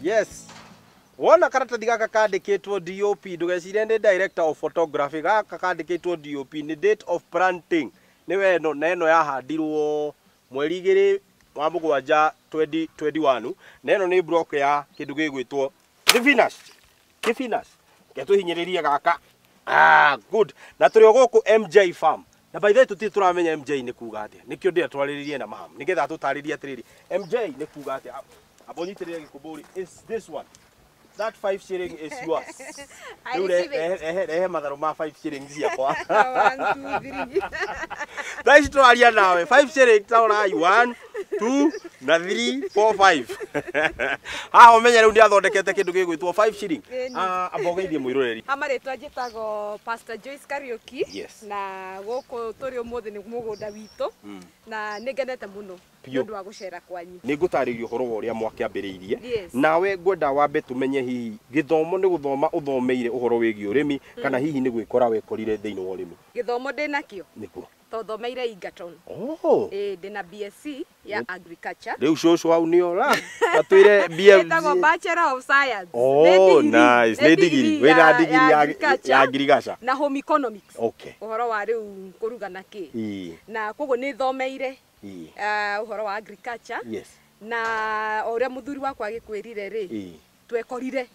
Yes, wona karatathi gaka kandĩkĩtwo DOP, ndũgecirie nĩ director of photography. Gaka kandĩkĩtwo DOP nĩ date of planting, nĩwe ĩno na ĩno yahandirwo mweri 2 wa 7 2021, na ĩno nĩ block ya kĩndũ gĩgwĩtwo spinach. Spinach ketũhinyĩrĩrie gaka. Ah, good. Na tũrĩ o gũkũ MJ Farm, na by the way tũtirĩ tũramenya MJ nĩ kuga atĩa. Nĩkĩo ndĩra twarĩrĩrie na Maham nĩgetha tũtarĩrie atĩrĩrĩ, MJ nĩ kuga atĩa. Amba ũnyitĩrĩre gĩkũmbũri. Is this one, that 5 shilling is yours. I Rĩu receive it. rehe matharũ ma 5 shillings ciakwa. One, two, three. Thaa ici tũraria nawe 5 shilling, taũrai 1, 2 na 3, 4, 5 haha. Ũmenye rĩu nĩ athondekete kĩndũ gĩgwĩtwo 5 shilling. Ĩni. Ah, amba ũgeithie mwĩroreri. Ha marĩtwa njĩtagwo Pastor Joyce Kariuki. Na gũkũ tũrĩ ũmũthĩ nĩ mũgũnda witũ na nĩ ngenete mũno nĩ ũndũ wa gũcera kwanyu. Nĩ ngũtarĩria ũhoro wa ũrĩa mwakĩambĩrĩirie. Nawe ngwenda wambe tũmenye hihi gĩthomo nĩ gũthoma ũthomeire ũhoro wĩgiĩ ũrĩmi, kana hihi nĩ gwĩkora wekorire thĩinĩ wa ũrĩmi? Gĩthomo ndĩ nakĩo. Nĩguo. Tondũ thomeire Egerton. Oh. Ĩĩ, ndĩ na BSc ya agriculture. Rĩu cũcũ hau nĩora atwĩre Ĩtagwo BMC. Bachelor of Science. Oh, Nĩ degree. nice. Nĩ digiri. Wĩna digiri ya agriculture ya agriculture. Na home economics. Ũhoro wa rĩu kũruga na kĩ. Na koguo nĩ thomeire ũhoro wa agriculture. Na o ũrĩa mũthuri wakwa agĩkwĩrire rĩ, twekorire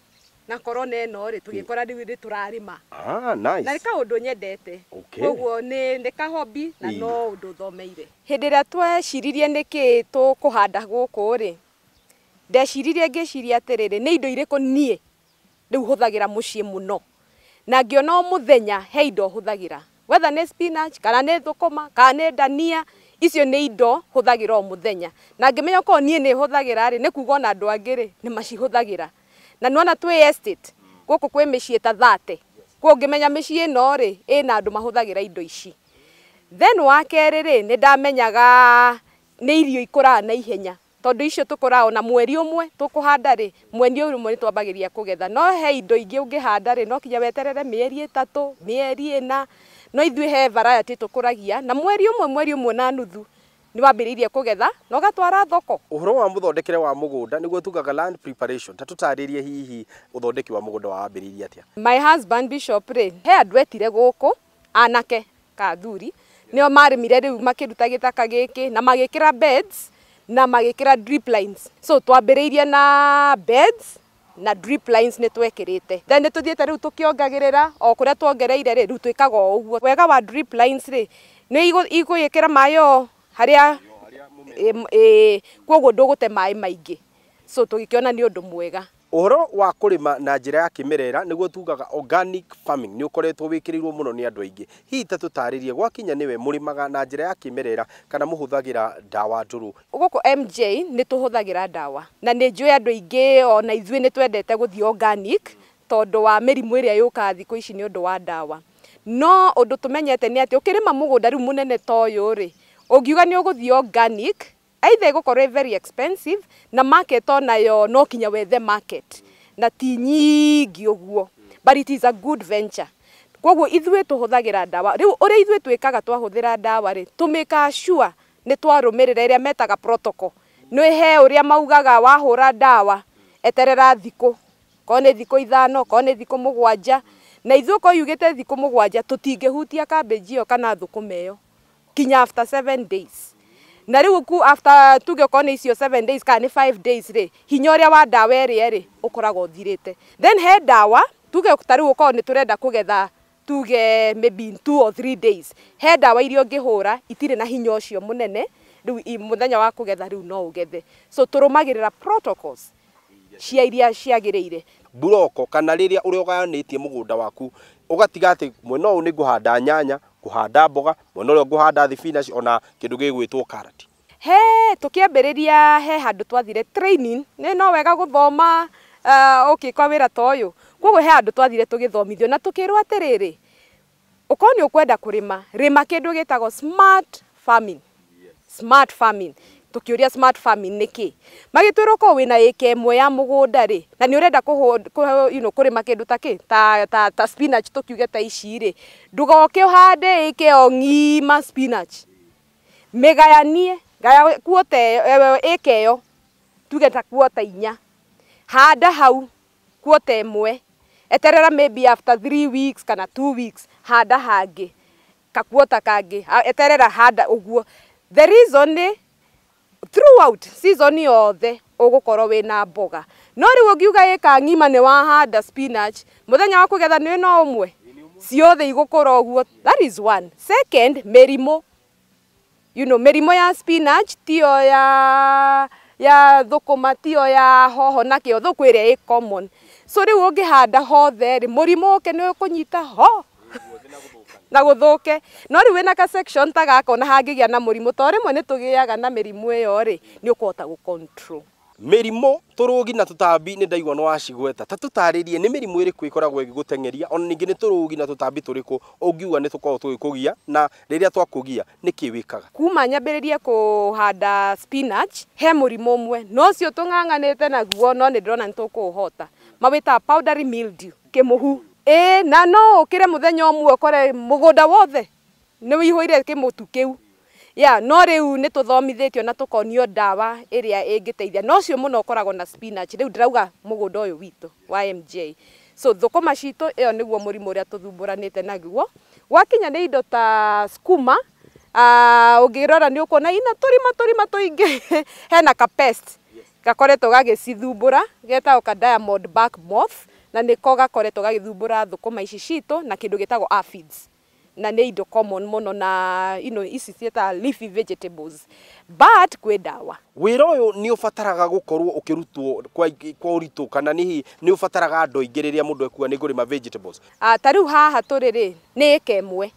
na korona ĩno rĩ, tũgĩkora rĩu nĩ tũrarĩma. Ah, nice. Na nĩ kaũndũ nyendete. Koguo nĩ kahobi na no ũndũ thomeire. Hĩndĩ ĩrĩa tweciririe nĩkĩ tũkũhanda gũkũ rĩ, ndeciririe ngĩciria atĩrĩrĩ, nĩ indo irĩkũ niĩ rĩu hũthagĩra mũciĩ mũno, na ngĩona o mũthenya he indo hũthagĩra, whether nĩ spinach kana nĩ thũkũma kana nĩ ndania, icio nĩ indo hũthagĩra o mũthenya. Na ngĩmenya okorwo niĩ nĩ hũthagĩra rĩ, nĩ kuga ona andũ angĩ rĩ nĩ macihũthagĩra. Na nĩwona twĩ estate gũkũ kwĩ mĩciĩ ta 30, koguo ngĩmenya mĩciĩ ĩno rĩ ĩna andũ mahũthagĩra indo ici. Then wa kerĩ rĩ, nĩ ndamenyaga nĩ irio ikũraga na ihenya, tondũ icio tũkũraga ona mweri ũmwe tũkũhanda rĩ, mweri ũmwe nĩ twambagĩrĩria kũgetha. No he indo ingĩ ũngĩhanda rĩ, no kinya weterere mĩeri 3, mĩeri 4. No ithuĩ he variety tũkũragia na mweri ũmwe, mweri ũmwe na nuthu nĩ wambĩrĩirie kũgetha na ũgatwara thoko. Ũhoro wa mũthondekere wa mũgũnda, nĩguo tugaga land preparation, ta tũtarĩrie hihi ũthondeki wa mũgũnda wambĩrĩirie atĩa? My husband Bishop rĩ, he andũ etire gũkũ, anake ka athuri nĩo marĩmire rĩu, makĩruta gĩthaka gĩkĩ na magĩkĩra beds na magĩkĩra drip lines. So twambĩrĩirie na beds na drip lines nĩ twekĩrĩte, then nĩ tũthiĩte rĩu tũkĩongagĩrĩra. O kũrĩa tuongereire rĩ, rĩu twĩkaga o ũguo. Wega wa drip lines rĩ, nĩ igũgĩkĩra maĩ o harĩa ĩ, koguo ndũgũte maĩ maingĩ, so tũgĩkĩona nĩ ũndũ mwega. Ũhoro wa kũrĩma na njĩra ya kĩmerera, nĩguo tugaga organic farming, nĩ ũkoretwo wĩkĩrĩirwo mũno nĩ andũ aingĩ. Hihi ta tũtarĩrie, gwakinya nĩwe, mũrĩmaga na njĩra ya kĩmerera kana mũhũthagĩra ndawa ndũrũ? Gũkũ MJ nĩ tũhũthagĩra ndawa, na nĩ njũĩ andũ aingĩ ona ithuĩ nĩ twendete gũthiĩ organic tondũ wa mĩrimũ ĩrĩa yũkaga thikũ ici nĩ ũndũ wa ndawa. No ũndũ tũmenyete nĩ atĩ ũkĩrĩma mũgũnda rĩu mũnene ta ũyũ rĩ, ũngiuga nĩ ũgũthiĩ organic, either ĩgũkorwo ĩ very expensive na market onayo no kinya wethe market na ti nyingĩ ũguo, but it is a good venture. Koguo ithuĩ tũhũthagĩra ndawa. Rĩu ũrĩa ithuĩ twĩkaga twahũthĩra ndawa rĩ, tũmĩkaga sure nĩ twarũmĩrĩra ĩrĩa metaga protocol. Nĩ he ũrĩa maugaga wahũra ndawa eterera thikũ, korwo nĩ thikũ 5, korwo nĩ thikũ 7. Na ithuĩ okorwo yugĩte thikũ 7, tũtingĩhutia cabbage ĩyo kana thũkũma ĩyo kinya after 7 days. Na rĩu ku after tuge okorwo nĩ icio 7 days kana nĩ 5 days rĩ, hinya ũrĩa wa ndawa ĩrĩa rĩ ũkoragwo ũthirĩte. Then he ndawa, tuge ta rĩu okorwo nĩ tũrenda kũgetha, tuge maybe in 2 or 3 days, he ndawa iria ũngĩhũra itirĩ na hinya ũcio mũnene. Rĩu mũthenya wa kũgetha rĩu no ũgethe. So tũrũmagĩrĩra protocols cia iria ciagĩrĩire. Buroko kana rĩrĩa ũrĩa ũgayanĩtie mũgũnda waku, ũgatiga atĩ mwena ũyũ nĩ ngũhanda nyanya, ngũhanda mboga, mwena ũrĩa ngũhanda thibinaci ona kĩndũ gĩgwĩtwo karati? He tũkĩambĩrĩria he handũ twathire training. Nĩ no wega gũthoma ũkĩka wĩra ta ũyũ. Koguo he handũ twathire tũgĩthomithio na tũkĩrwo atĩrĩrĩ, ũkorwo nĩ ũkwenda kũrĩma, rĩma kĩndũ gĩtagwo smart farming. Smart farming, tũkĩũria smart farming nĩ kĩ? Magĩtwĩra ũkorwo wĩna ĩka 1 ya mũgũnda rĩ, na nĩ ũrenda kũrĩma kĩndũ ta kĩ ta spinach, tũkiuge ta ici rĩ, ndũgoke ũhande ĩka ĩyo ng'ima spinach. Mĩgayanie, gaya quarter ĩka ĩyo, tuge ta quarter 4. Handa hau kuota ĩmwe, eterera maybe after 3 weeks kana 2 weeks, handa hangĩ kakuota kangĩ, eterera handa ũguo. The reason nĩ throughout season yothe ũgũkorwo wĩna mboga. No rĩu ũngiuga ĩka ng'ima nĩ wahanda spinach, mũthenya wa kũgetha nĩ no ũmwe, ciothe igũkũra ũguo. That is one. Second, mĩrimũ. You know, mĩrimũ ya spinach tiyo ya thũkũma, tiyo ya hoho na kĩo, thũkũ ĩrĩa ĩ common. So rĩu ũngĩhanda hothe rĩ, mũrimũ ũke nĩ ũkũnyita ho na gũthũke. No rĩu wĩna ka section ta gaka ona hangĩgĩa na mũrimũ, to rĩmwe nĩ tũgĩaga na mĩrimũ ĩyo rĩ, nĩ ũkũhota gũ control. Mĩrimũ, tũrũgi na tũtambi nĩ ndaigua nĩ wacigweta. Ta tũtarĩrie nĩ mĩrimũ ĩrĩkũ ĩkoragwo ĩgĩgũteng'eria, ona ningĩ nĩ tũrũgi na tũtambi tũrĩkũ ũngiuga nĩ tũkoragwo tũgĩkũgia, na rĩrĩa twakũgia nĩkĩ wĩkaga? Kuma nyambĩrĩrie kũhanda spinach, he mũrimũ ũmwe no ũcio tũng'ang'anĩte naguo, no nĩ ndĩrona nĩ tũkũũhota. Mawĩtaga powdery mildew, kĩmũhu. Ĩĩ, na no ũkĩre mũthenya ũmwe ũkore mũgũnda wothe nĩ wĩihũire kĩmũtu kĩu. Ya, no rĩu nĩ tũthomithĩtio na tũkonio ndawa ĩrĩa ĩngĩteithia. No ũcio mũno ũkoragwo na spinach. Rĩu ndĩrauga mũgũnda ũyũ witũ wa MJ. So thũkũma citũ ĩyo nĩguo mũrimũ ũrĩa tũthumbũranĩte naguo. Gwakinya nĩ indo ta skuma, ũngĩrora nĩ ũkuona ina tũrima tũrima tũingĩ. Hena ka pest gakoretwo gagĩcithumbũra, getagwo ka diamond back moth, na nĩko gakoretwo gagĩthumbũra thũkũma ici citũ na kĩndũ gĩtagwo aphids. Na nĩ indo common mũno na ici ciĩtaga leafy vegetables, but kwĩ ndawa. Wĩra ũyũ nĩ ũbataraga gũkorwo ũkĩrutwo kwa ũritũ, kana nĩ nĩ ũbataraga andũ aingĩ rĩrĩa mũndũ ekuga nĩ ngũrĩma vegetables? Ta rĩu haha tũrĩ rĩ, nĩ ĩka ĩmwe,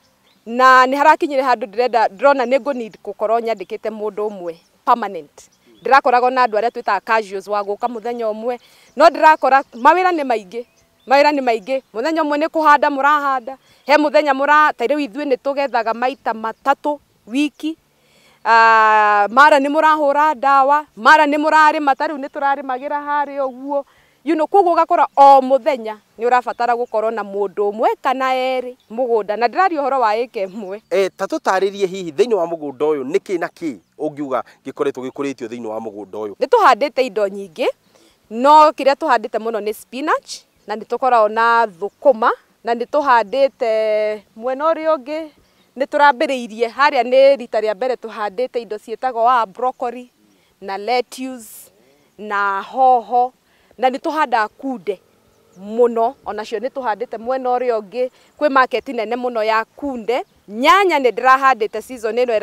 na nĩ harakinyire handũ ndĩrona nĩ ngũ need gũkorwo nyandĩkĩte mũndũ ũmwe permanent. Ndĩrakoragwo na andũ arĩa twĩtaga casuals wa gũka mũthenya ũmwe, no ndĩrakora mawĩra nĩ maingĩ. Mawĩra nĩ maingĩ. Mũthenya ũmwe nĩ kũhanda mũrahanda, he mũthenya ta rĩu ithuĩ nĩ tũgethaga maita matatũ wiki. Mara nĩ mũrahũra ndawa, mara nĩ mũrarĩma, ta rĩu nĩ tũrarĩmagĩra harĩa ũguo. You know, koguo ũgakora o mũthenya nĩ ũrabatara gũkorwo na mũndũ ũmwe kana erĩ mũgũnda, na ndĩraria ũhoro wa ĩka ĩmwe. Ta tũtarĩrie hihi thĩinĩ wa mũgũnda ũyũ nĩkĩ na kĩ ũngiuga gĩkoretwo gĩkũrĩtio thĩinĩ wa mũgũnda ũyũ? Nĩ tũhandĩte indo nyingĩ, no kĩrĩa tũhandĩte mũno nĩ spinach, na nĩ tũkoragwo na thũkũma, na nĩ tũhandĩte mwena ũrĩa ũngĩ nĩ tũrambĩrĩirie harĩa nĩ rita rĩa mbere tũhandĩte indo ciĩtagwo wa broccoli na lettuce na hoho, na nĩ tũhandaga kunde mũno, onacio nĩ tũhandĩte mwena ũrĩa ũngĩ. Kwĩ market nene mũno ya kunde. Nyanya nĩ ndĩrahandĩte season ĩno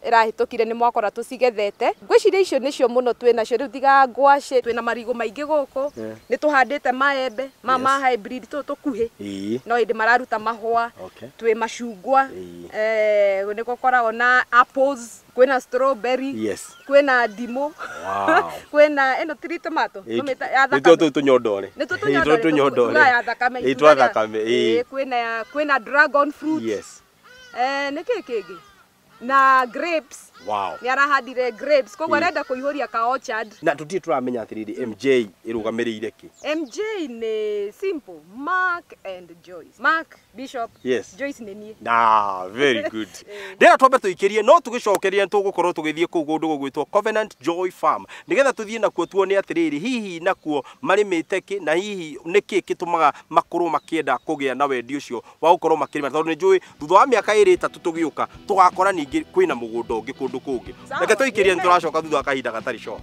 ĩrahĩtũkire, nĩ mwakora tũcigethete. Ngwĩciria icio nĩcio mũno twĩnacio. Rĩu tiga ngwacĩ, twĩna marigũ maingĩ gũkũ. Nĩ tũhandĩte maembe ma hybrid tũtũ tũkuhĩ, no hĩndĩ mararuta mahũa. Twĩ macungwa, nĩ gũkoragwo na apples, kwĩna strawberry, kwĩna ndimũ, kwĩna ĩno tree tomato, tũmĩta ya thakame. Nĩtuo tũnyondore. Nĩtuo tũnyondore, ya thakame. Ĩ twa thakame. Kwĩna dragon fruit. Nĩ kĩ kĩngĩ? Na grapes. Nĩ arahandire grapes, koguo arenda kũihũria ka orchard. Na tũtirĩ tũramenya atĩrĩrĩ, MJ ĩrũgamĩrĩire kĩ? MJ nĩ simple, Mark and Joyce. Mark Bishop, Joyce nĩ niĩ. Na very good. Ndĩra twambe tũikĩrie, no tũgĩcokeria nĩ tũgũkorwo tũgĩthiĩ kũu kũndũ gũgwĩtwo Covenant Joy Farm, nĩgetha tũthiĩ nakuo tuone atĩrĩrĩ, hihi nakuo marĩmĩte kĩ, na hihi nĩkĩ gĩtũmaga makorwo makĩenda kũgĩa na wendi ũcio wa gũkorwo makĩrĩma, tondũ nĩ njũĩ thutha wa mĩaka ĩrĩ ĩtatũ tũgĩũka tũgakora ningĩ kwĩna mũgũnda ũngĩ kũndũ kũngĩ. Reke tũikĩrie, nĩ tũracoka thutha wa kahinda gatarĩ coa.